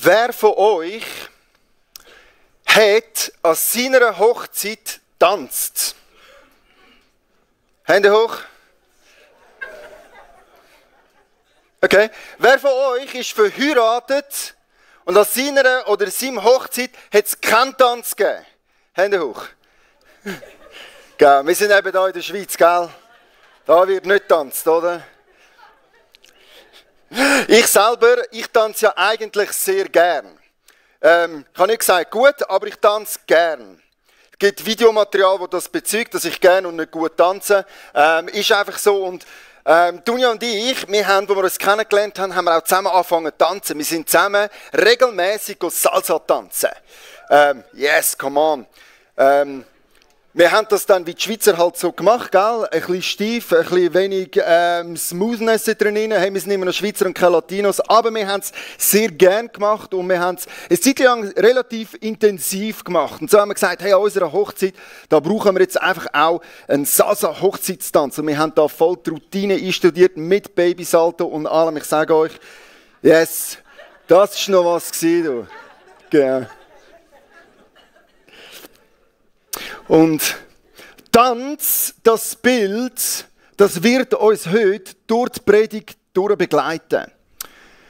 Wer von euch hat an seiner Hochzeit getanzt? Hände hoch. Okay. Wer von euch ist verheiratet und an seiner oder seinem Hochzeit hat es keinen Tanz gegeben? Hände hoch. Gell, wir sind eben hier in der Schweiz, gell? Da wird nicht getanzt, oder? Ich tanze ja eigentlich sehr gern. Ich habe nicht gesagt gut, aber ich tanze gern. Es gibt Videomaterial, das das bezeugt, dass ich gern und nicht gut tanze. Ist einfach so. Und Dunja und ich, wir haben, als wir uns kennengelernt haben, haben wir auch zusammen angefangen zu tanzen. Wir sind zusammen regelmäßig Salsa tanzen. Yes, come on. Wir haben das dann wie die Schweizer halt so gemacht, gell? Ein bisschen steif, ein bisschen wenig Smoothness drin. Hey, wir sind immer noch Schweizer und keine Latinos, aber wir haben es sehr gern gemacht und wir haben es eine Zeit lang relativ intensiv gemacht. Und so haben wir gesagt, hey, an unserer Hochzeit, da brauchen wir jetzt einfach auch einen Salsa-Hochzeitstanz. Und wir haben da voll die Routine einstudiert mit Babysalto und allem. Ich sage euch, yes, das war noch was gewesen, du. Genau. Und Tanz, das Bild, das wird uns heute durch die Predigt begleiten.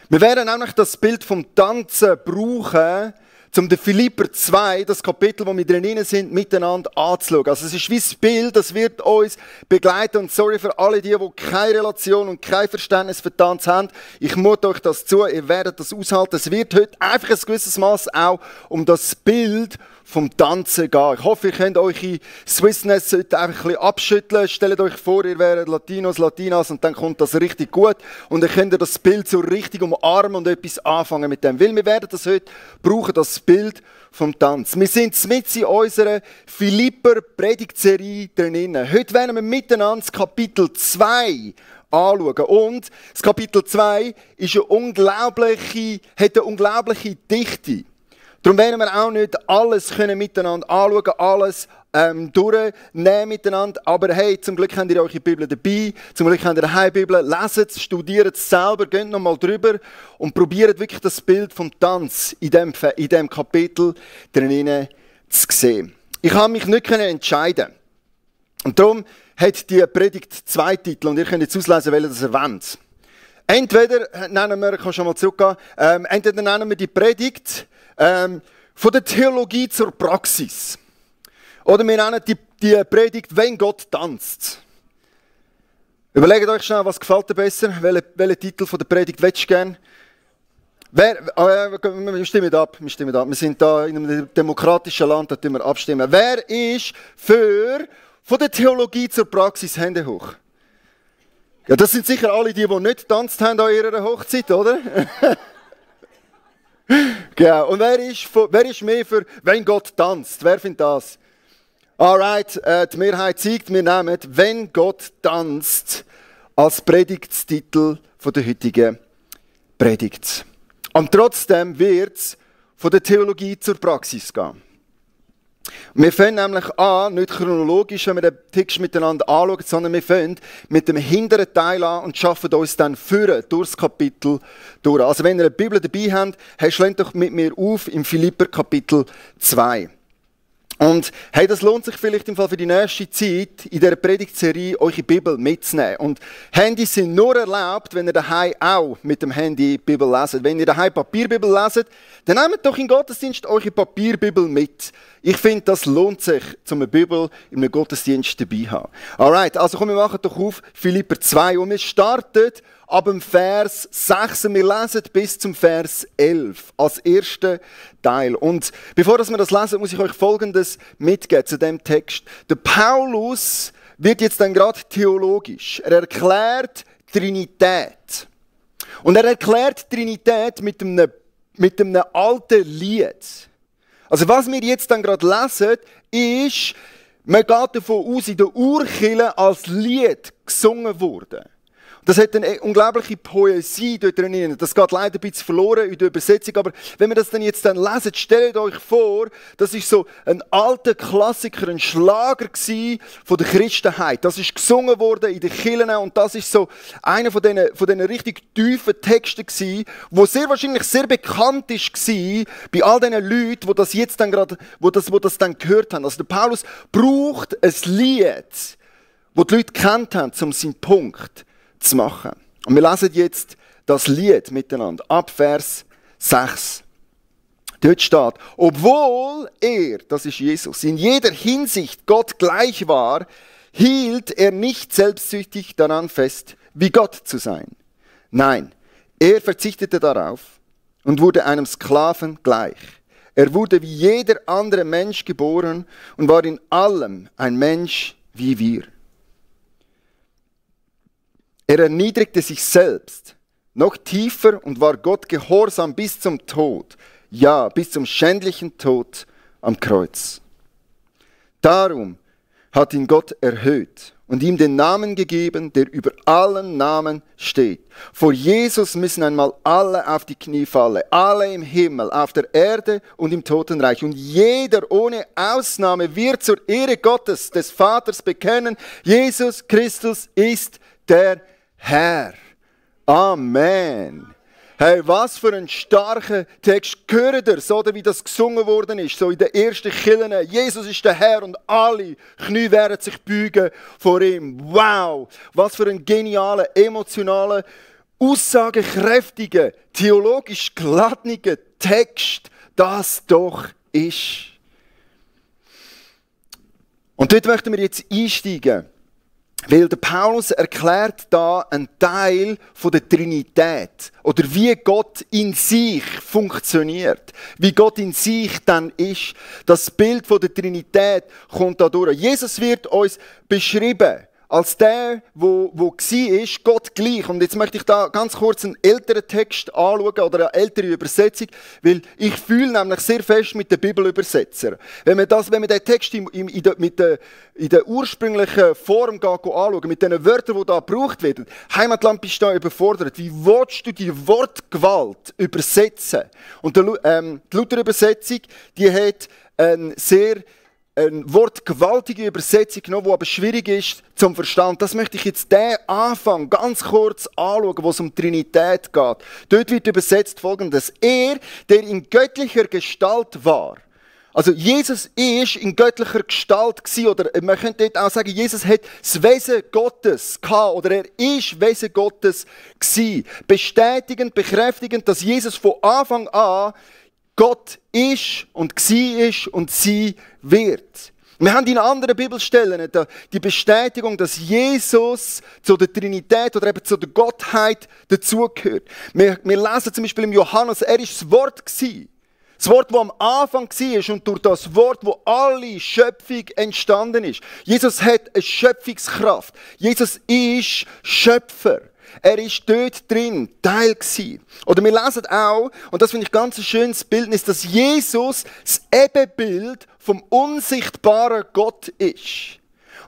Wir werden nämlich das Bild vom Tanzen brauchen, um den Philipper 2, das Kapitel, wo wir drin sind, miteinander anzuschauen. Also es ist wie das Bild, das wird uns begleiten. Und sorry für alle die keine Relation und kein Verständnis für Tanz haben. Ich mute euch das zu, ihr werdet das aushalten. Es wird heute einfach ein gewisses Maß auch um das Bild vom Tanzen gehen. Ich hoffe, ihr könnt eure Swissness heute einfach ein bisschen abschütteln. Stellt euch vor, ihr wäret Latinos, Latinas und dann kommt das richtig gut. Und dann könnt ihr das Bild so richtig umarmen und etwas anfangen mit dem. Weil wir werden das heute brauchen, das Bild vom Tanz. Wir sind mit in unserer Philipper-Predigtserie drin. Heute werden wir miteinander das Kapitel 2 anschauen. Und das Kapitel 2 ist hat eine unglaubliche Dichte. Darum werden wir auch nicht alles miteinander anschauen, alles durchnehmen miteinander. Aber hey, zum Glück habt ihr eure Bibel dabei, zum Glück habt ihr eine Bibel. Leset es, studiert es selber, geht nochmal drüber und probiert wirklich das Bild vom Tanz in dem Kapitel drinnen zu sehen. Ich habe mich nicht entscheiden. Und darum hat die Predigt zwei Titel und ihr könnt jetzt auslesen, welchen das erwähnt. Entweder nennen wir, ich kann schon mal zurückgehen, entweder nennen wir die Predigt von der Theologie zur Praxis. Oder wir nennen die Predigt, wenn Gott tanzt. Überlegt euch schnell, was gefällt dir besser? Welchen Titel von der Predigt willst du gerne? Wir stimmen ab. Wir sind da in einem demokratischen Land, da tun wir abstimmen. Wer ist von der Theologie zur Praxis? Hände hoch. Ja, das sind sicher alle die nicht getanzt haben an ihrer Hochzeit, oder? Genau. Und wer ist mehr für «Wenn Gott tanzt»? Wer findet das? Alright, die Mehrheit zeigt, wir nehmen «Wenn Gott tanzt» als Predigtstitel der heutigen Predigt. Und trotzdem wird es von der Theologie zur Praxis gehen. Wir fangen nämlich an, nicht chronologisch, wenn wir den Text miteinander anschauen, sondern wir fangen mit dem hinteren Teil an und schaffen uns dann durch das Kapitel durch. Also wenn ihr eine Bibel dabei habt, schlägt doch mit mir auf im Philipper Kapitel 2. Und hey, das lohnt sich vielleicht im Fall für die nächste Zeit, in dieser Predigtserie eure Bibel mitzunehmen. Und Handys sind nur erlaubt, wenn ihr daheim auch mit dem Handy die Bibel leset. Wenn ihr daheim Papierbibel leset, dann nehmt doch im Gottesdienst eure Papierbibel mit. Ich finde, das lohnt sich, um eine Bibel in einem Gottesdienst dabei zu haben. Alright, also komm, wir machen doch auf Philipper 2 und wir starten ab dem Vers 6 und wir lesen bis zum Vers 11 als ersten Teil. Und bevor wir das lesen, muss ich euch Folgendes mitgeben zu dem Text. Der Paulus wird jetzt dann gerade theologisch. Er erklärt Trinität. Und er erklärt Trinität mit einem alten Lied. Also was wir jetzt dann gerade lesen, ist, man geht davon aus, in der Urkirche als Lied gesungen wurde. Das hat eine unglaubliche Poesie dort drin. Das geht leider ein bisschen verloren in der Übersetzung. Aber wenn wir das dann jetzt lesen, stellt euch vor, das ist so ein alter Klassiker, ein Schlager von der Christenheit. Das ist gesungen worden in den Kirchen und das ist so einer von diesen richtig tiefen Texten gewesen, wo sehr wahrscheinlich sehr bekannt ist gewesen bei all diesen Leuten, die das jetzt dann gerade, wo das dann gehört haben. Also der Paulus braucht ein Lied, das die Leute kennt haben, um seinen Punkt zu machen. Und wir lesen jetzt das Lied miteinander, ab Vers 6. Dort steht, obwohl er, das ist Jesus, in jeder Hinsicht Gott gleich war, hielt er nicht selbstsüchtig daran fest, wie Gott zu sein. Nein, er verzichtete darauf und wurde einem Sklaven gleich. Er wurde wie jeder andere Mensch geboren und war in allem ein Mensch wie wir. Er erniedrigte sich selbst noch tiefer und war Gott gehorsam bis zum Tod. Ja, bis zum schändlichen Tod am Kreuz. Darum hat ihn Gott erhöht und ihm den Namen gegeben, der über allen Namen steht. Vor Jesus müssen einmal alle auf die Knie fallen, alle im Himmel, auf der Erde und im Totenreich. Und jeder ohne Ausnahme wird zur Ehre Gottes, des Vaters bekennen, Jesus Christus ist der Herr. Amen. Hey, was für ein starker Text. Hört ihr, so wie das gesungen worden ist, so in den ersten Kirchen. Jesus ist der Herr und alle Knie werden sich beugen vor ihm. Wow, was für ein genialer, emotionaler, aussagekräftiger, theologisch geladeniger Text das doch ist. Und dort möchten wir jetzt einsteigen. Weil der Paulus erklärt da einen Teil von der Trinität oder wie Gott in sich funktioniert, wie Gott in sich dann ist. Das Bild von der Trinität kommt da durch. Jesus wird uns beschrieben als der, wo war, Gott gleich. Und jetzt möchte ich da ganz kurz einen älteren Text anschauen oder eine ältere Übersetzung, weil ich fühle nämlich sehr fest mit den Bibelübersetzer. Wenn man den Text in der ursprünglichen Form anschauen, mit den Wörtern, die da gebraucht werden, Heimatland bist du da überfordert. Wie willst du die Wortgewalt übersetzen? Und die Luther-Übersetzung, die hat eine wortgewaltige Übersetzung genommen, die aber schwierig ist zum Verstand. Das möchte ich jetzt den Anfang ganz kurz anschauen, wo es um Trinität geht. Dort wird übersetzt Folgendes. Er, der in göttlicher Gestalt war. Also Jesus ist in göttlicher Gestalt gewesen, oder man könnte dort auch sagen, Jesus hat das Wesen Gottes gehabt, oder er ist Wesen Gottes gewesen. Bestätigend, bekräftigend, dass Jesus von Anfang an Gott ist und war und sein wird. Wir haben in anderen Bibelstellen die Bestätigung, dass Jesus zu der Trinität oder eben zu der Gottheit dazugehört. Wir lesen zum Beispiel im Johannes, er war das Wort gewesen. Das Wort, das am Anfang war und durch das Wort, wo alle Schöpfung entstanden ist. Jesus hat eine Schöpfungskraft. Jesus ist Schöpfer. Er war dort drin, Teil gewesen. Oder wir lesen auch, und das finde ich ganz ein schönes Bildnis, dass Jesus das Ebenbild vom unsichtbaren Gott ist.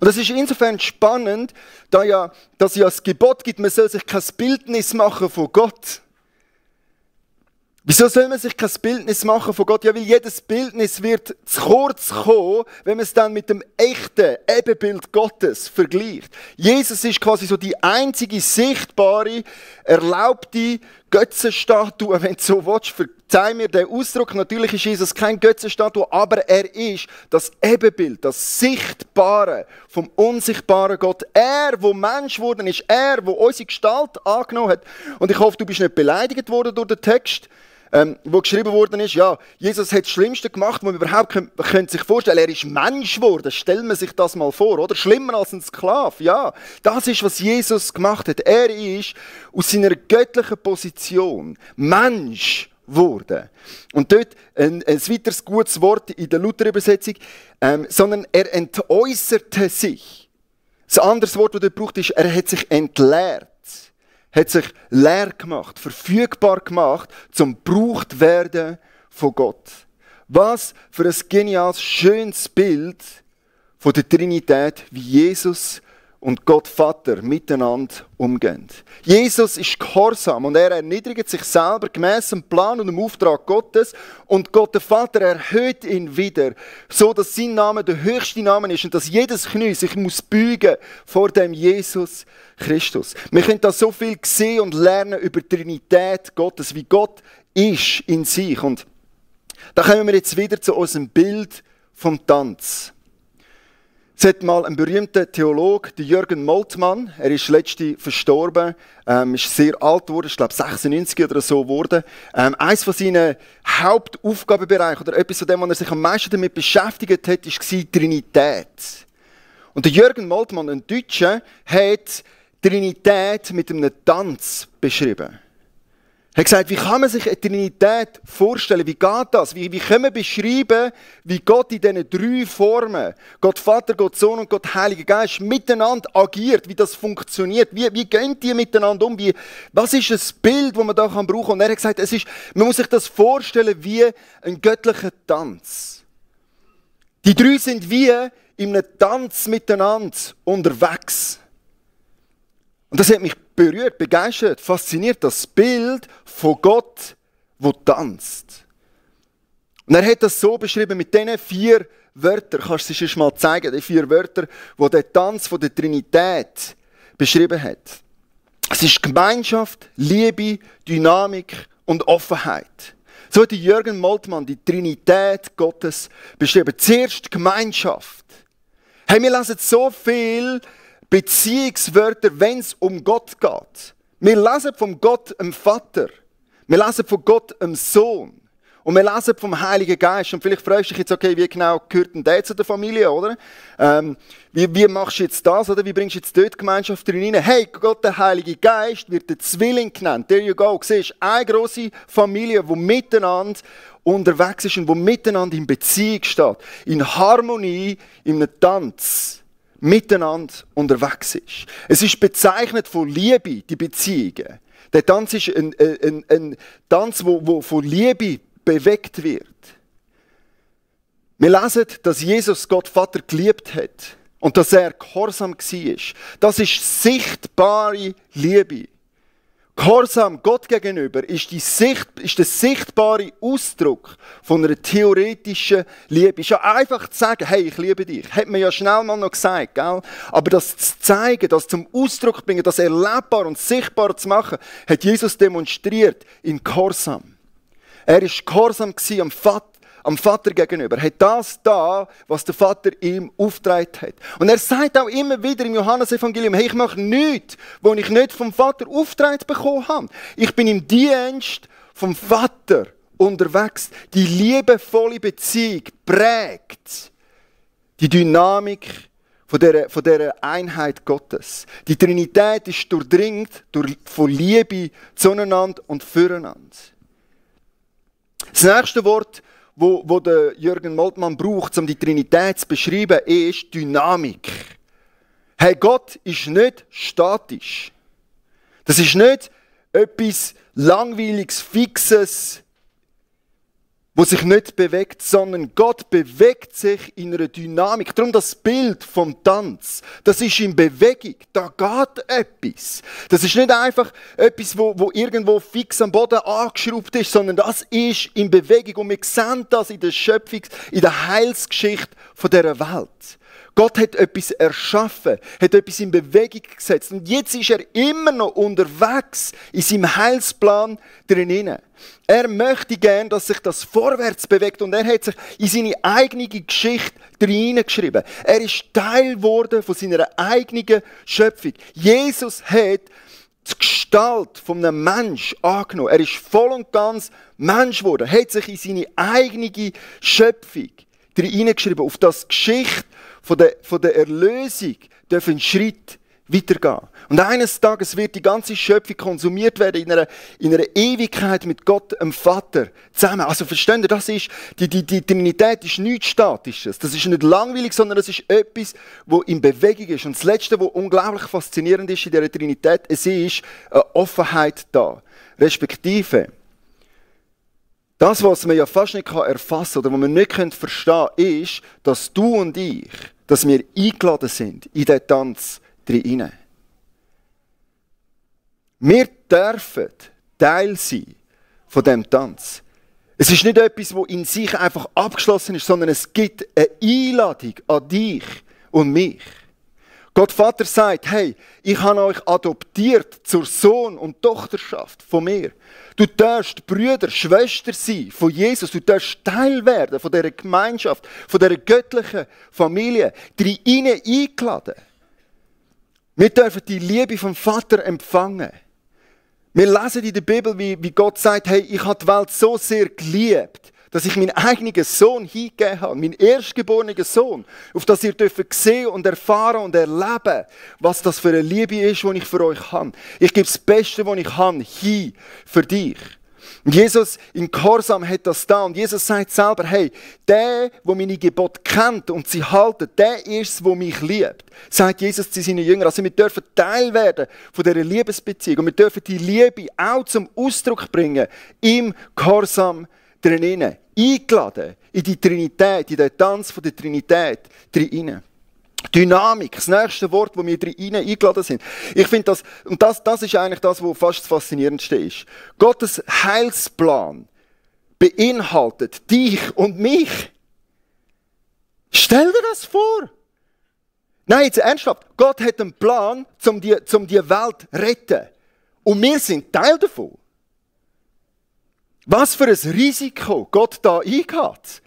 Und das ist insofern spannend, dass ja das Gebot gibt, man soll sich kein Bildnis machen von Gott. Wieso soll man sich kein Bildnis machen von Gott? Ja, weil jedes Bildnis wird zu kurz kommen, wenn man es dann mit dem echten Ebenbild Gottes vergleicht. Jesus ist quasi so die einzige sichtbare, erlaubte Götzenstatue, wenn du so willst. Verzeih mir den Ausdruck. Natürlich ist Jesus kein Götzenstatue, aber er ist das Ebenbild, das Sichtbare vom unsichtbaren Gott. Er, wo Mensch geworden ist, er, wo unsere Gestalt angenommen hat. Und ich hoffe, du bist nicht beleidigt worden durch den Text, wo geschrieben worden ist, ja, Jesus hat das Schlimmste gemacht, was man überhaupt sich vorstellen kann. Er ist Mensch geworden, stellen wir sich das mal vor, oder? Schlimmer als ein Sklave, ja. Das ist, was Jesus gemacht hat. Er ist aus seiner göttlichen Position Mensch geworden. Und dort ein weiteres gutes Wort in der Luther-Übersetzung, sondern er entäußerte sich. Das andere Wort, das dort braucht, ist, er hat sich entleert. Hat sich leer gemacht, verfügbar gemacht, zum gebraucht werden von Gott. Was für ein geniales, schönes Bild von der Trinität, wie Jesus und Gott Vater miteinander umgehen. Jesus ist gehorsam und er erniedrigt sich selber gemäss dem Plan und dem Auftrag Gottes und Gott der Vater erhöht ihn wieder, so dass sein Name der höchste Name ist und dass jedes Knie sich muss beugen vor dem Jesus Christus. Wir können da so viel sehen und lernen über die Trinität Gottes, wie Gott ist in sich. Und da kommen wir jetzt wieder zu unserem Bild vom Tanz. Es hat mal ein berühmter Theologe, der Jürgen Moltmann, er ist letztens verstorben, ist sehr alt geworden, ich glaube 96 oder so geworden. Eines von seinen Hauptaufgabenbereichen oder etwas von dem, was er sich am meisten damit beschäftigt hat, war Trinität. Und der Jürgen Moltmann, ein Deutscher, hat Trinität mit einem Tanz beschrieben. Er hat gesagt, wie kann man sich eine Trinität vorstellen? Wie geht das? Wie können wir beschreiben, wie Gott in diesen 3 Formen, Gott Vater, Gott Sohn und Gott Heiliger Geist, miteinander agiert, wie das funktioniert? Wie gehen die miteinander um? Was ist das Bild, das man da brauchen kann? Und er hat gesagt, man muss sich das vorstellen wie ein göttlicher Tanz. Die 3 sind wie in einem Tanz miteinander unterwegs. Und das hat mich berührt, begeistert, fasziniert, das Bild von Gott, der tanzt. Und er hat das so beschrieben mit diesen 4 Wörtern. Kannst du es schon mal zeigen, die 4 Wörter, die der Tanz von der Trinität beschrieben hat. Es ist Gemeinschaft, Liebe, Dynamik und Offenheit. So hat Jürgen Moltmann die Trinität Gottes beschrieben. Zuerst Gemeinschaft. Hey, wir lesen so viel Beziehungswörter, wenn es um Gott geht. Wir lesen von Gott, dem Vater. Wir lesen von Gott, dem Sohn. Und wir lesen vom Heiligen Geist. Und vielleicht fragst du dich jetzt, okay, wie genau gehört denn der zu der Familie, oder? Wie machst du jetzt das, oder? Wie bringst du jetzt dort Gemeinschaft drin rein? Hey, Gott, der Heilige Geist wird der Zwilling genannt. There you go. Siehst, eine grosse Familie, die miteinander unterwegs ist und die miteinander in Beziehung steht. In Harmonie, in einem Tanz miteinander unterwegs ist. Es ist bezeichnet von Liebe, die Beziehungen. Der Tanz ist ein Tanz, wo von Liebe bewegt wird. Wir lesen, dass Jesus Gott Vater geliebt hat und dass er gehorsam war. Das ist sichtbare Liebe. Gehorsam Gott gegenüber ist der sichtbare Ausdruck von einer theoretischen Liebe. Ist ja einfach zu sagen, hey, ich liebe dich. Hat man ja schnell mal noch gesagt, gell? Aber das zu zeigen, das zum Ausdruck zu bringen, das erlebbar und sichtbar zu machen, hat Jesus demonstriert in Gehorsam. Er war gehorsam am Vater gegenüber. Er hat das da, was der Vater ihm aufgetragen hat. Und er sagt auch immer wieder im Johannesevangelium, hey, ich mache nichts, was ich nicht vom Vater aufgetragen bekommen habe. Ich bin im Dienst vom Vater unterwegs. Die liebevolle Beziehung prägt die Dynamik von dieser Einheit Gottes. Die Trinität ist durchdringt von Liebe zueinander und füreinander. Das nächste Wort, wo der Jürgen Moltmann braucht, um die Trinität zu beschreiben, ist Dynamik. Hey, Gott ist nicht statisch. Das ist nicht etwas Langweiliges, Fixes, wo sich nicht bewegt, sondern Gott bewegt sich in einer Dynamik. Darum das Bild vom Tanz, das ist in Bewegung. Da geht etwas. Das ist nicht einfach etwas, wo irgendwo fix am Boden angeschraubt ist, sondern das ist in Bewegung. Und wir sehen das in der in der Heilsgeschichte dieser Welt. Gott hat etwas erschaffen, hat etwas in Bewegung gesetzt. Und jetzt ist er immer noch unterwegs in seinem Heilsplan drinnen. Er möchte gern, dass sich das vorwärts bewegt. Und er hat sich in seine eigene Geschichte hineingeschrieben. Er ist Teil geworden von seiner eigenen Schöpfung. Jesus hat die Gestalt von einem Mensch angenommen. Er ist voll und ganz Mensch geworden. Er hat sich in seine eigene Schöpfung hineingeschrieben. Auf das Geschichte von der Erlösung dürfen einen Schritt weitergehen. Und eines Tages wird die ganze Schöpfung konsumiert werden in einer Ewigkeit mit Gott, dem Vater, zusammen. Also versteht ihr, das ist, die Trinität ist nichts Statisches. Das ist nicht langweilig, sondern das ist etwas, das in Bewegung ist. Und das Letzte, was unglaublich faszinierend ist in dieser Trinität, es ist eine Offenheit da. Respektive, das, was man ja fast nicht erfassen kann oder was man nicht verstehen kann, ist, dass du und ich, dass wir eingeladen sind in diesen Tanz drin. Wir dürfen Teil sein von diesem Tanz. Es ist nicht etwas, das in sich einfach abgeschlossen ist, sondern es gibt eine Einladung an dich und mich. Gott Vater sagt, hey, ich habe euch adoptiert zur Sohn- und Tochterschaft von mir. Du darfst Brüder, Schwester sein von Jesus. Du darfst Teil werden von dieser Gemeinschaft, von dieser göttlichen Familie, die ihnen eingeladen. Wir dürfen die Liebe vom Vater empfangen. Wir lesen in der Bibel, wie Gott sagt, hey, ich habe die Welt so sehr geliebt, dass ich meinen eigenen Sohn hingegeben habe, meinen erstgeborenen Sohn, auf das ihr dürft sehen und erfahren und erleben, was das für eine Liebe ist, die ich für euch habe. Ich gebe das Beste, was ich habe, hin für dich. Und Jesus in Gehorsam hat das da. Und Jesus sagt selber, hey, der meine Gebote kennt und sie halten, der ist es, der mich liebt. Sagt Jesus zu seinen Jüngern. Also wir dürfen Teil werden von dieser Liebesbeziehung. Und wir dürfen die Liebe auch zum Ausdruck bringen im Gehorsam drinnen. Eingeladen in die Trinität, in den Tanz von der Trinität drinnen. Dynamik, das nächste Wort, wo wir drin eingeladen sind. Ich finde das, und das ist eigentlich das, was fast das Faszinierendste ist. Gottes Heilsplan beinhaltet dich und mich. Stell dir das vor. Nein, jetzt ernsthaft. Gott hat einen Plan, um die Welt zu retten. Und wir sind Teil davon. Was für ein Risiko Gott da eingeht.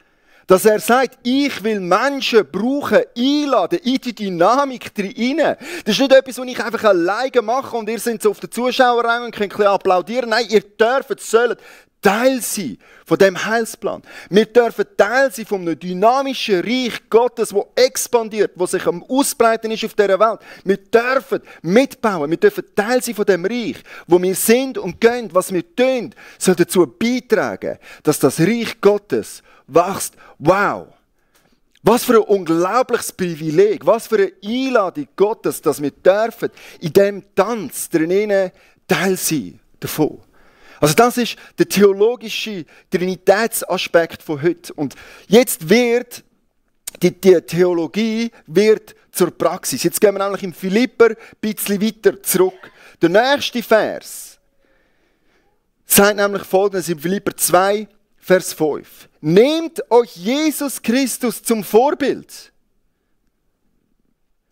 Dass er sagt, ich will Menschen brauchen, einladen, in die Dynamik hinein. Das ist nicht etwas, was ich einfach alleine mache und ihr seid so auf der Zuschauerränge und könnt ein bisschen applaudieren. Nein, ihr dürft, sollt Teil sein von dem Heilsplan. Wir dürfen Teil sein von einem dynamischen Reich Gottes, das expandiert, das sich am Ausbreiten ist auf dieser Welt. Wir dürfen mitbauen, wir dürfen Teil sein von dem Reich, wo wir sind und gehen, was wir tun, soll dazu beitragen, dass das Reich Gottes wächst. Wow! Was für ein unglaubliches Privileg, was für eine Einladung Gottes, dass wir dürfen in diesem Tanz drinnen Teil sein davon. Also das ist der theologische Trinitätsaspekt von heute. Und jetzt wird die Theologie wird zur Praxis. Jetzt gehen wir nämlich im Philipper ein bisschen weiter zurück. Der nächste Vers sagt nämlich Folgendes im Philipper 2, Vers 5. Nehmt euch Jesus Christus zum Vorbild.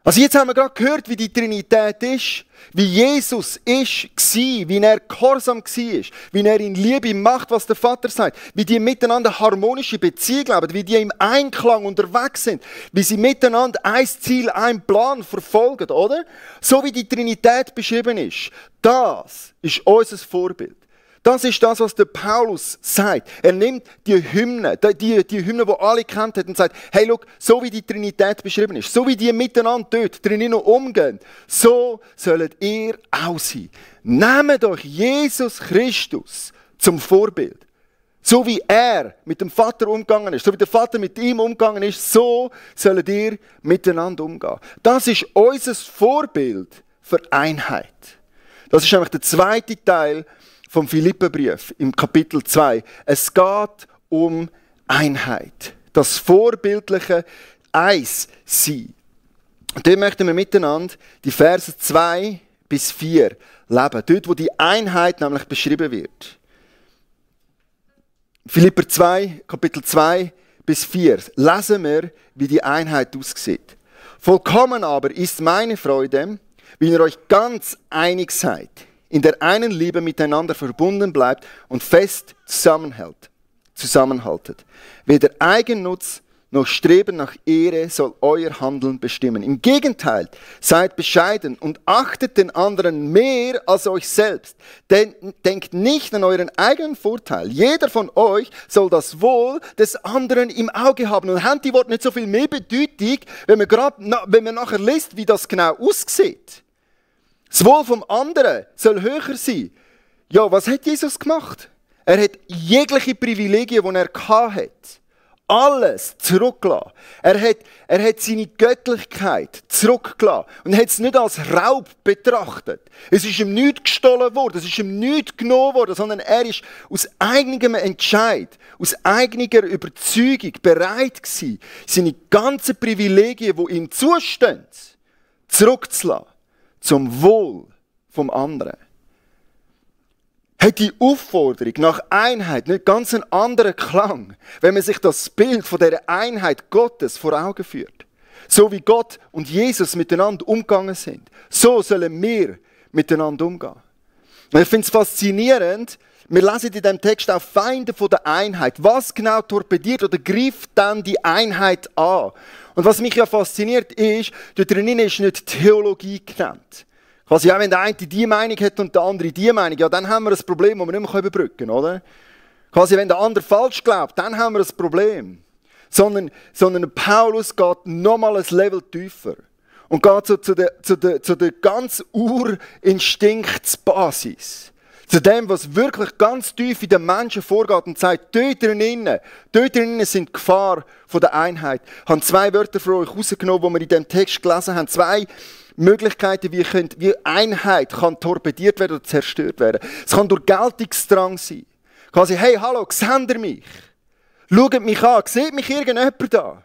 Also jetzt haben wir gerade gehört, wie die Trinität ist, wie Jesus ist, wie er gehorsam war, wie er in Liebe macht, was der Vater sagt, wie die miteinander harmonische Beziehung leben, wie die im Einklang unterwegs sind, wie sie miteinander ein Ziel, einen Plan verfolgen, oder? So wie die Trinität beschrieben ist. Das ist unser Vorbild. Das ist das, was der Paulus sagt. Er nimmt die Hymne, die Hymne, die alle kennt hat, und sagt, hey, schau, so wie die Trinität beschrieben ist, so wie die miteinander dort drinnen umgehen, so sollt ihr auch sein. Nehmt euch Jesus Christus zum Vorbild. So wie er mit dem Vater umgegangen ist, so wie der Vater mit ihm umgegangen ist, so sollt ihr miteinander umgehen. Das ist unser Vorbild für Einheit. Das ist nämlich der zweite Teil vom Philipperbrief im Kapitel 2. Es geht um Einheit. Das vorbildliche Eins sein. Und dort möchten wir miteinander die Verse 2 bis 4 leben. Dort, wo die Einheit nämlich beschrieben wird. Philipper 2, Kapitel 2 bis 4. Lesen wir, wie die Einheit aussieht. Vollkommen aber ist meine Freude, wenn ihr euch ganz einig seid, in der einen Liebe miteinander verbunden bleibt und fest zusammenhaltet. Weder Eigennutz noch Streben nach Ehre soll euer Handeln bestimmen. Im Gegenteil, seid bescheiden und achtet den anderen mehr als euch selbst. Denn denkt nicht an euren eigenen Vorteil. Jeder von euch soll das Wohl des anderen im Auge haben. Und haben die Worte nicht so viel mehr Bedeutung, wenn man nachher liest, wie das genau aussieht. Das Wohl vom anderen soll höher sein. Ja, was hat Jesus gemacht? Er hat jegliche Privilegien, die er hatte, alles zurückgelassen. Er hat seine Göttlichkeit zurückgelassen und hat es nicht als Raub betrachtet. Es ist ihm nicht gestohlen worden, es ist ihm nicht genommen worden, sondern er ist aus eigenem Entscheid, aus eigener Überzeugung bereit gewesen, seine ganzen Privilegien, die ihm zustehen, zurückzulassen. zum Wohl vom anderen, hat die Aufforderung nach Einheit nicht ganz einen anderen Klang, wenn man sich das Bild von dieser Einheit Gottes vor Augen führt. So wie Gott und Jesus miteinander umgegangen sind, so sollen wir miteinander umgehen. Und ich finde es faszinierend, wir lesen in diesem Text auch Feinde von der Einheit. Was genau torpediert oder greift dann die Einheit an? Und was mich ja fasziniert ist, dort drinnen ist nicht Theologie genannt. Quasi, ja, wenn der eine die Meinung hat und der andere die Meinung, ja, dann haben wir ein Problem, das wir nicht mehr überbrücken können, oder? Quasi, wenn der andere falsch glaubt, dann haben wir ein Problem. Sondern Paulus geht nochmal ein Level tiefer und geht so zu der ganz Urinstinktsbasis. Zu dem, was wirklich ganz tief in den Menschen vorgeht und sagt, dort drinnen sind die Gefahr von der Einheit. Ich habe 2 Wörter für euch rausgenommen, die wir in diesem Text gelesen haben. 2 Möglichkeiten, wie Einheit kann torpediert werden oder zerstört werden. Es kann durch Geltungsdrang sein. Quasi, hey, hallo, seht ihr mich? Schaut mich an, sieht mich irgendjemand da?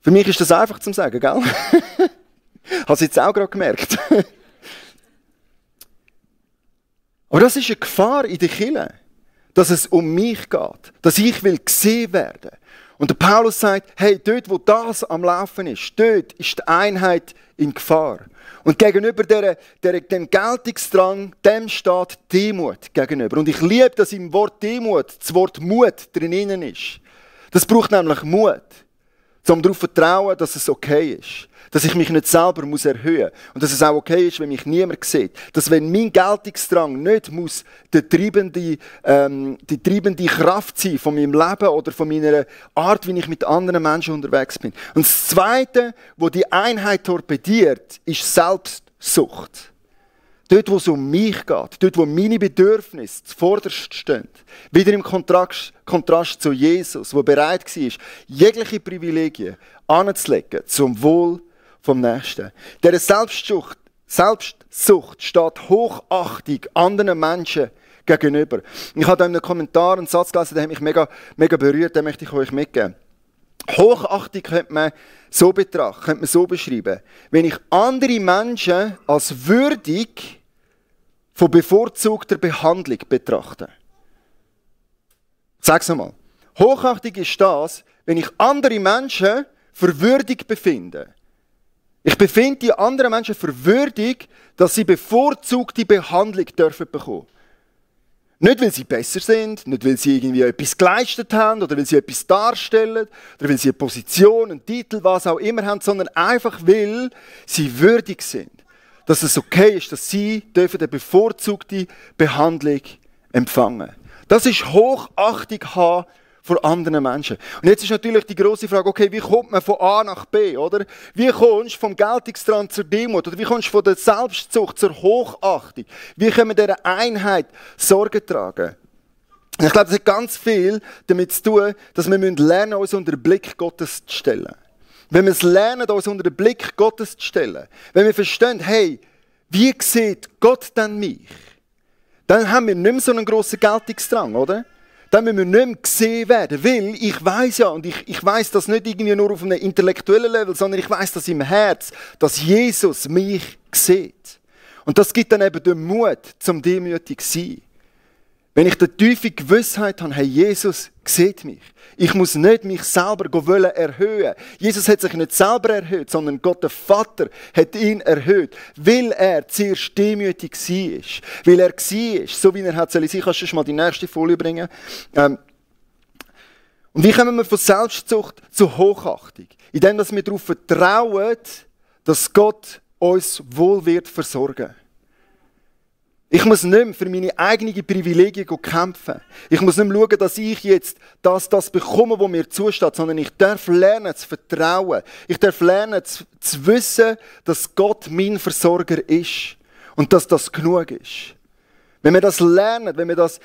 Für mich ist das einfach zu sagen, gell? Hast du es jetzt auch gerade gemerkt? Aber das ist eine Gefahr in der Kirche, dass es um mich geht, dass ich gesehen werden will. Und der Paulus sagt, hey, dort, wo das am Laufen ist, dort ist die Einheit in Gefahr. Und gegenüber dem Geltungsdrang, dem steht Demut gegenüber. Und ich liebe, dass im Wort Demut das Wort Mut drinnen ist. Das braucht nämlich Mut, um darauf zu vertrauen, dass es okay ist. Dass ich mich nicht selber erhöhen muss. Und dass es auch okay ist, wenn mich niemand sieht. Dass wenn mein Geltungsdrang nicht muss die treibende Kraft sein von meinem Leben oder von meiner Art, wie ich mit anderen Menschen unterwegs bin. Und das Zweite, wo die Einheit torpediert, ist Selbstsucht. Dort, wo es um mich geht, dort, wo meine Bedürfnisse zuvorderst stehen. Wieder im Kontrast zu Jesus, der bereit war, jegliche Privilegien anzulegen zum Wohl vom Nächsten. Dieser Selbstsucht steht Hochachtung anderen Menschen gegenüber. Ich habe da in einem Kommentar einen Satz gelesen, der hat mich mega berührt, den möchte ich euch mitgeben. Hochachtung könnte man so betrachten, könnte man so beschreiben. Wenn ich andere Menschen als würdig von bevorzugter Behandlung betrachte. Sag's nochmal. Hochachtung ist das, wenn ich andere Menschen für würdig befinde. Ich befinde die anderen Menschen für würdig, dass sie bevorzugte Behandlung dürfen bekommen. Nicht, weil sie besser sind, nicht, weil sie irgendwie etwas geleistet haben oder weil sie etwas darstellen oder weil sie eine Position, einen Titel, was auch immer haben, sondern einfach, weil sie würdig sind. Dass es okay ist, dass sie dürfen eine bevorzugte Behandlung empfangen. Das ist Hochachtung haben vor anderen Menschen. Und jetzt ist natürlich die grosse Frage, okay, wie kommt man von A nach B, oder? Wie kommst du vom Geltungsdrang zur Demut? Oder wie kommst du von der Selbstsucht zur Hochachtung? Wie können wir dieser Einheit Sorge tragen? Und ich glaube, das hat ganz viel damit zu tun, dass wir lernen, uns unter den Blick Gottes zu stellen. Wenn wir es lernen, uns unter den Blick Gottes zu stellen, wenn wir verstehen, hey, wie sieht Gott denn mich? Dann haben wir nicht mehr so einen grossen Geltungsdrang, oder? Dann müssen wir nicht mehr gesehen werden, weil ich weiss ja, und ich weiss das nicht irgendwie nur auf einem intellektuellen Level, sondern ich weiss das im Herz, dass Jesus mich sieht. Und das gibt dann eben den Mut, zum demütig zu sein. Wenn ich die tiefe Gewissheit habe, hey, Jesus sieht mich. Ich muss nicht mich selber erhöhen. Jesus hat sich nicht selber erhöht, sondern Gott, der Vater, hat ihn erhöht, weil er zuerst demütig war. Weil er war, so wie er hat sollen sein. Kannst du schon mal die nächste Folie bringen? Und wie kommen wir von Selbstsucht zu Hochachtung? Indem wir darauf vertrauen, dass Gott uns wohl wird versorgen. Ich muss nicht mehr für meine eigenen Privilegien kämpfen. Ich muss nicht mehr schauen, dass ich jetzt das bekomme, was mir zusteht, sondern ich darf lernen zu vertrauen. Ich darf lernen zu wissen, dass Gott mein Versorger ist und dass das genug ist. Wenn wir das lernen, wenn wir das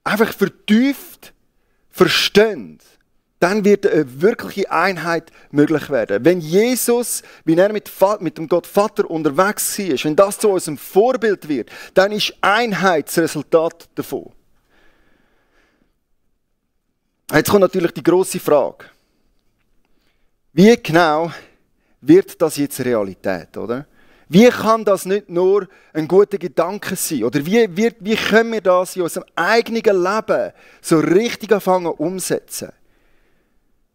einfach vertieft verstehen, dann wird eine wirkliche Einheit möglich werden. Wenn Jesus, wie er mit dem Gott Vater unterwegs war, wenn das zu unserem Vorbild wird, dann ist Einheit das Resultat davon. Jetzt kommt natürlich die grosse Frage. Wie genau wird das jetzt Realität, oder? Wie kann das nicht nur ein guter Gedanke sein? Oder wie können wir das in unserem eigenen Leben so richtig anfangen umsetzen?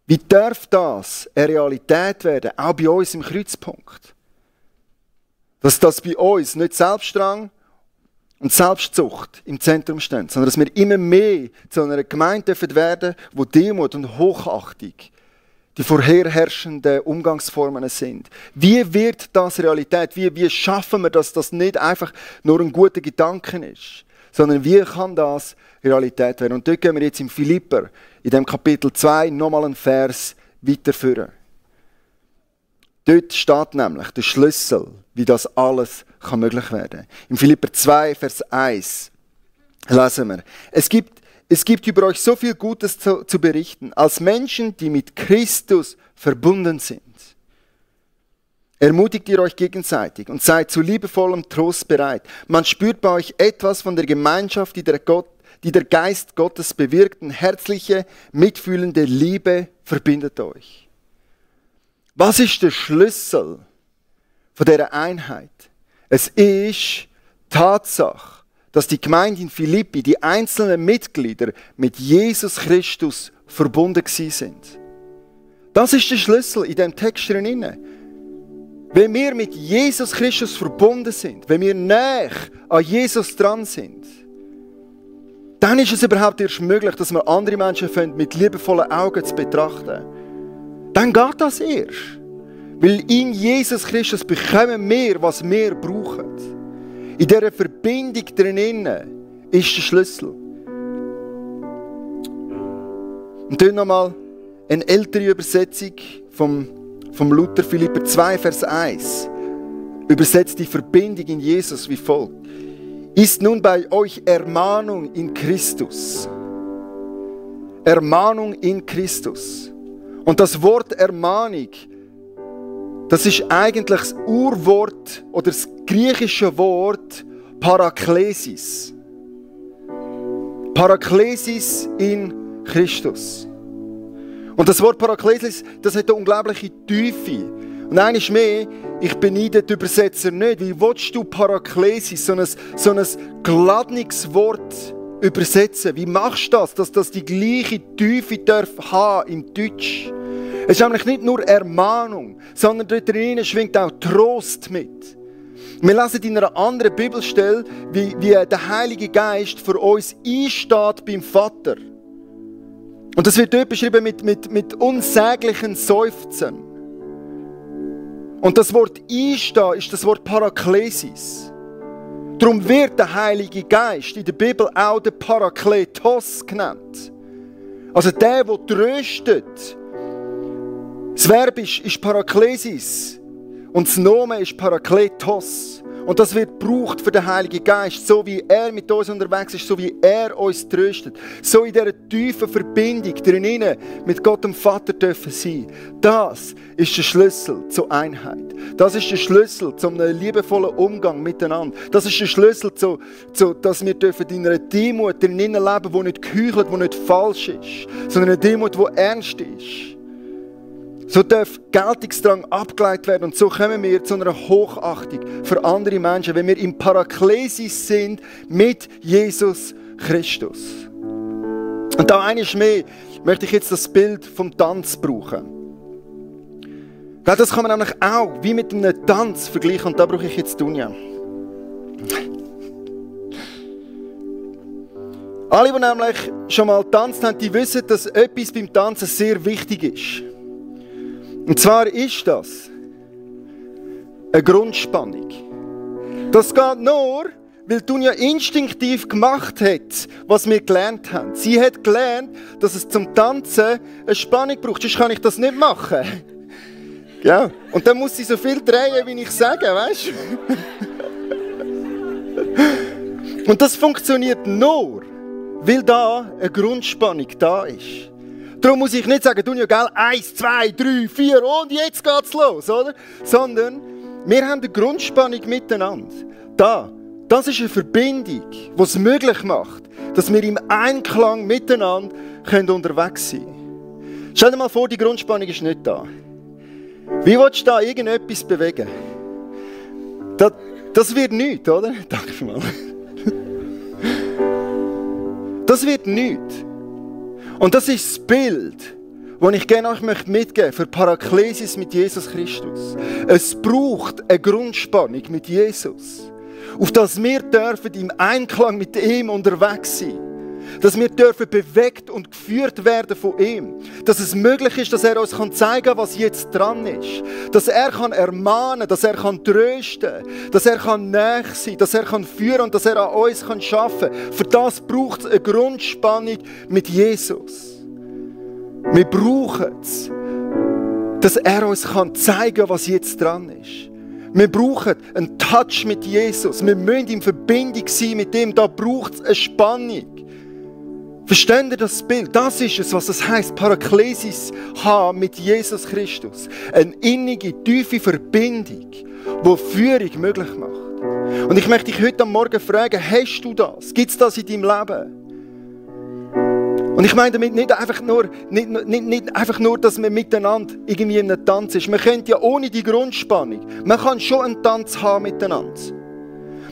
Wie darf das eine Realität werden, auch bei uns im Kreuzpunkt? Dass das bei uns nicht Selbstdrang und Selbstsucht im Zentrum stehen, sondern dass wir immer mehr zu einer Gemeinde werden dürfen, wo Demut und Hochachtung die vorherherrschenden Umgangsformen sind. Wie wird das Realität? Wie schaffen wir, dass das nicht einfach nur ein guter Gedanke ist, sondern wie kann das Realität werden? Und dort gehen wir jetzt im Philipper, in dem Kapitel 2, nochmal einen Vers weiterführen. Dort steht nämlich der Schlüssel, wie das alles kann möglich werden. Im Philipper 2, Vers 1 lesen wir: Es gibt über euch so viel Gutes zu berichten, als Menschen, die mit Christus verbunden sind. Ermutigt ihr euch gegenseitig und seid zu liebevollem Trost bereit. Man spürt bei euch etwas von der Gemeinschaft, die der Geist Gottes bewirkt, und herzliche, mitfühlende Liebe verbindet euch. Was ist der Schlüssel von dieser Einheit? Es ist Tatsache, dass die Gemeinde in Philippi, die einzelnen Mitglieder mit Jesus Christus verbunden sind. Das ist der Schlüssel in diesem Text drin. Wenn wir mit Jesus Christus verbunden sind, wenn wir näher an Jesus dran sind, dann ist es überhaupt erst möglich, dass wir andere Menschen mit liebevollen Augen zu betrachten. Dann geht das erst. Weil in Jesus Christus bekommen wir, was wir brauchen. In dieser Verbindung drinnen ist der Schlüssel. Und dann nochmal eine ältere Übersetzung vom Luther, Philipper 2, Vers 1. Übersetzt die Verbindung in Jesus wie folgt: Ist nun bei euch Ermahnung in Christus. Ermahnung in Christus. Und das Wort Ermahnung, das ist eigentlich das Urwort oder das griechische Wort Paraklesis. Paraklesis in Christus. Und das Wort Paraklesis, das hat eine unglaubliche Tiefe. Und eines mehr, ich beneide den Übersetzer nicht. Wie willst du Paraklesis, so ein geladenes Wort übersetzen? Wie machst du das, dass das die gleiche Tiefe darf haben im Deutsch? Es ist nämlich nicht nur Ermahnung, sondern dort drinnen schwingt auch Trost mit. Wir lesen in einer anderen Bibelstelle, wie der Heilige Geist für uns einsteht beim Vater. Und das wird dort beschrieben mit unsäglichen Seufzen. Und das Wort einstehen ist das Wort Paraklesis. Darum wird der Heilige Geist in der Bibel auch der Parakletos genannt. Also der tröstet. Das Verb ist Paraklesis und das Nomen ist Parakletos. Und das wird gebraucht für den Heiligen Geist, so wie er mit uns unterwegs ist, so wie er uns tröstet. So in dieser tiefen Verbindung drinnen mit Gott dem Vater dürfen sein. Das ist der Schlüssel zur Einheit. Das ist der Schlüssel zu einem liebevollen Umgang miteinander. Das ist der Schlüssel dass wir in einer Demut drinnen leben, die nicht geheuchelt, die nicht falsch ist, sondern eine Demut, die ernst ist. So darf Geltungsdrang abgeleitet werden und so kommen wir zu einer Hochachtung für andere Menschen, wenn wir im Paraklesis sind mit Jesus Christus. Und da eines mehr möchte ich jetzt das Bild vom Tanz brauchen. Das kann man nämlich auch wie mit einem Tanz vergleichen und da brauche ich jetzt Dunja. Alle, die nämlich schon mal getanzt haben, die wissen, dass etwas beim Tanzen sehr wichtig ist. Und zwar ist das eine Grundspannung. Das geht nur, weil Dunja instinktiv gemacht hat, was wir gelernt haben. Sie hat gelernt, dass es zum Tanzen eine Spannung braucht. Sonst kann ich das nicht machen. Ja. Und dann muss sie so viel drehen, wie ich sage, weißt du? Und das funktioniert nur, weil da eine Grundspannung da ist. Darum muss ich nicht sagen, Dunja, gell, 1, 2, 3, 4 und jetzt geht's los, oder? Sondern wir haben eine Grundspannung miteinander. Das ist eine Verbindung, die es möglich macht, dass wir im Einklang miteinander unterwegs sein können. Stell dir mal vor, die Grundspannung ist nicht da. Wie willst du da irgendetwas bewegen? Das wird nichts, oder? Danke vielmals. Das wird nichts. Und das ist das Bild, das ich gerne euch mitgeben möchte für Paraklesis mit Jesus Christus. Es braucht eine Grundspannung mit Jesus, auf das wir dürfen im Einklang mit ihm unterwegs sein. Dass wir dürfen bewegt und geführt werden von ihm. Dass es möglich ist, dass er uns zeigen kann, was jetzt dran ist. Dass er kann ermahnen, dass er kann trösten, dass er kann nahe sein, dass er kann führen und dass er an uns kann schaffen. Für das braucht es eine Grundspannung mit Jesus. Wir brauchen es, dass er uns kann zeigen, was jetzt dran ist. Wir brauchen einen Touch mit Jesus. Wir müssen in Verbindung sein mit ihm. Da braucht es eine Spannung. Versteht ihr das Bild? Das ist es, was es heisst, Paraklesis haben mit Jesus Christus. Eine innige, tiefe Verbindung, die Führung möglich macht. Und ich möchte dich heute Morgen fragen, hast du das? Gibt es das in deinem Leben? Und ich meine damit nicht einfach nur, dass man miteinander irgendwie in einem Tanz ist. Man könnte ja ohne die Grundspannung, man kann schon einen Tanz haben miteinander.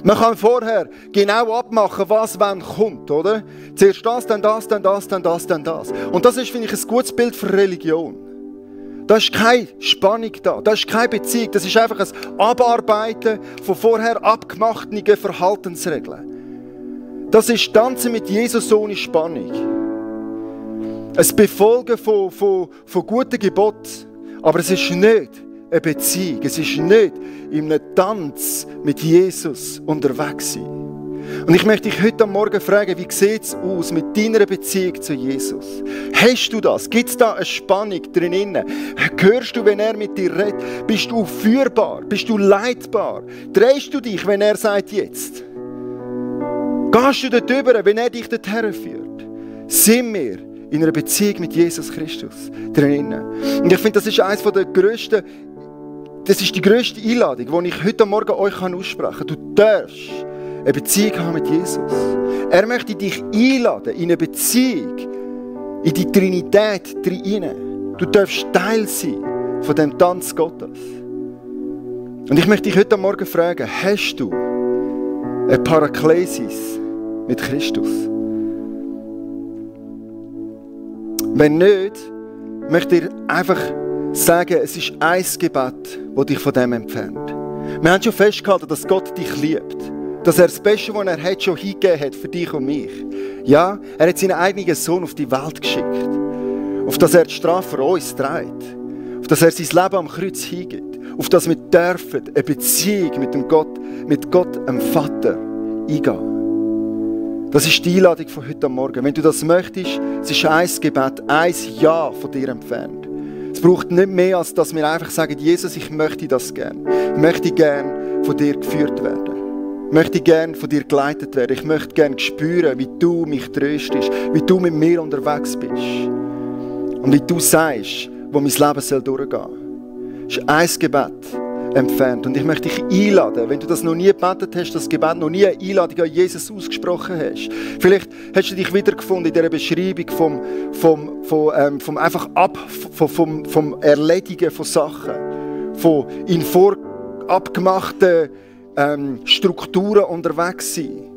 Man kann vorher genau abmachen, was wann kommt, oder? Zuerst das, dann das, dann das, dann das, dann das. Und das ist, finde ich, ein gutes Bild für Religion. Da ist keine Spannung da, da ist keine Beziehung. Das ist einfach ein Abarbeiten von vorher abgemachten Verhaltensregeln. Das ist Tanzen mit Jesus ohne Spannung. Ein Befolgen von guten Geboten. Aber es ist nicht eine Beziehung. Es ist nicht in einem Tanz mit Jesus unterwegs sein. Und ich möchte dich heute Morgen fragen, wie sieht es aus mit deiner Beziehung zu Jesus? Hast du das? Gibt es da eine Spannung drin? Hörst du, wenn er mit dir redet? Bist du führbar? Bist du leitbar? Drehst du dich, wenn er sagt, jetzt? Gehst du dort rüber, wenn er dich dorthin führt? Sind wir in einer Beziehung mit Jesus Christus drin? Und ich finde, das ist eines der grössten, das ist die grösste Einladung, die ich heute Morgen euch aussprechen kann. Du darfst eine Beziehung haben mit Jesus. Er möchte dich einladen in eine Beziehung, in die Trinität hinein. Du darfst Teil sein von dem Tanz Gottes. Und ich möchte dich heute Morgen fragen, hast du eine Paraklesis mit Christus? Wenn nicht, möchte ich einfach sagen, es ist ein Gebet, das dich von dem entfernt. Wir haben schon festgehalten, dass Gott dich liebt. Dass er das Beste, was er hat, schon hingegeben hat für dich und mich. Ja, er hat seinen eigenen Sohn auf die Welt geschickt. Auf dass er die Strafe für uns trägt. Auf dass er sein Leben am Kreuz hingibt. Auf dass wir dürfen eine Beziehung mit Gott, dem Vater, eingehen. Das ist die Einladung von heute Morgen. Wenn du das möchtest, es ist ein Gebet, ein Ja von dir entfernt. Es braucht nicht mehr, als dass wir einfach sagen, Jesus, ich möchte das gerne. Ich möchte gerne von dir geführt werden. Ich möchte gerne von dir geleitet werden. Ich möchte gerne spüren, wie du mich tröstest, wie du mit mir unterwegs bist. Und wie du sagst, wo mein Leben durchgehen soll. Es ist ein Gebet entfernt. Und ich möchte dich einladen, wenn du das noch nie gebetet hast, das Gebet noch nie eine Einladung an Jesus ausgesprochen hast. Vielleicht hast du dich wiedergefunden in dieser Beschreibung vom Erledigen von Sachen, von in vorabgemachten Strukturen unterwegs sein.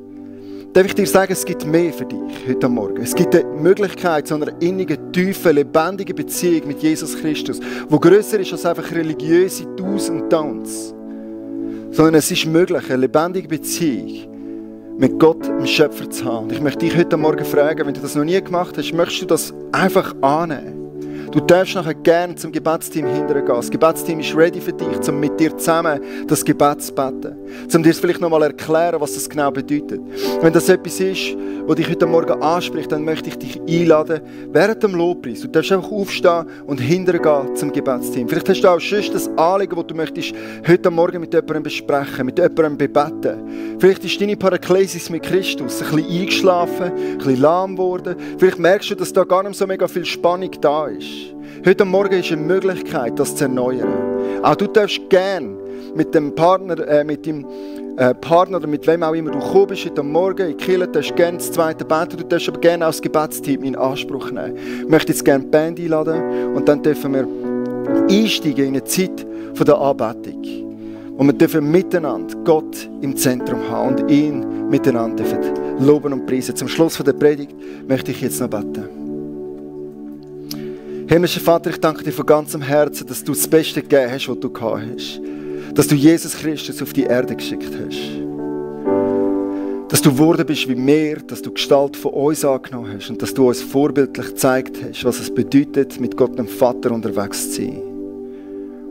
Darf ich dir sagen, es gibt mehr für dich heute Morgen. Es gibt eine Möglichkeit zu einer innigen, tiefen, lebendigen Beziehung mit Jesus Christus, die grösser ist als einfach religiöse Do's und Don'ts. Sondern es ist möglich, eine lebendige Beziehung mit Gott, dem Schöpfer, zu haben. Und ich möchte dich heute Morgen fragen, wenn du das noch nie gemacht hast, möchtest du das einfach annehmen? Du darfst nachher gerne zum Gebetsteam hinterher gehen. Das Gebetsteam ist ready für dich, um mit dir zusammen das Gebet zu beten. Um dir vielleicht noch mal erklären, was das genau bedeutet. Wenn das etwas ist, was dich heute Morgen anspricht, dann möchte ich dich einladen, während dem Lobpreis. Du darfst einfach aufstehen und hinterher gehen zum Gebetsteam. Vielleicht hast du auch sonst das Anliegen, das du möchtest heute Morgen mit jemandem besprechen, mit jemandem bebeten. Vielleicht ist deine Paraklesis mit Christus ein bisschen eingeschlafen, ein bisschen lahm geworden. Vielleicht merkst du, dass da gar nicht so mega viel Spannung da ist. Heute Morgen ist eine Möglichkeit, das zu erneuern. Auch du darfst gerne mit dem Partner, Partner oder mit wem auch immer du gekommen bist heute Morgen in die Kirche, darfst gerne das zweite beten, du darfst aber gerne auch das Gebetsteam in Anspruch nehmen. Ich möchte jetzt gerne die Band einladen und dann dürfen wir einsteigen in eine Zeit der Anbetung, Und wir dürfen miteinander Gott im Zentrum haben und ihn miteinander dürfen loben und preisen. Zum Schluss der Predigt möchte ich jetzt noch beten. Himmlischer Vater, ich danke dir von ganzem Herzen, dass du das Beste gegeben hast, was du gehabt hast. Dass du Jesus Christus auf die Erde geschickt hast. Dass du geworden bist wie wir, dass du Gestalt von uns angenommen hast und dass du uns vorbildlich gezeigt hast, was es bedeutet, mit Gott dem Vater unterwegs zu sein.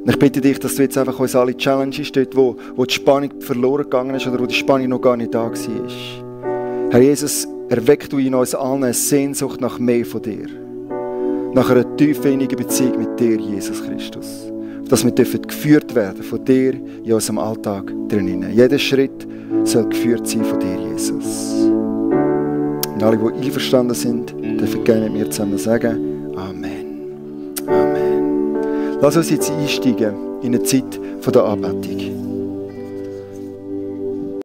Und ich bitte dich, dass du jetzt einfach uns alle Challenges dort, wo die Spannung verloren gegangen ist oder wo die Spannung noch gar nicht da war. Herr Jesus, erweck du in uns allen eine Sehnsucht nach mehr von dir. Nach einer tiefsinnigen Beziehung mit dir, Jesus Christus. Dass wir geführt werden von dir in unserem Alltag drinnen. Jeder Schritt soll geführt sein von dir, Jesus. Und alle, die einverstanden sind, dürfen gerne mit mir zusammen sagen, Amen. Amen. Lass uns jetzt einsteigen in eine Zeit der Anbetung.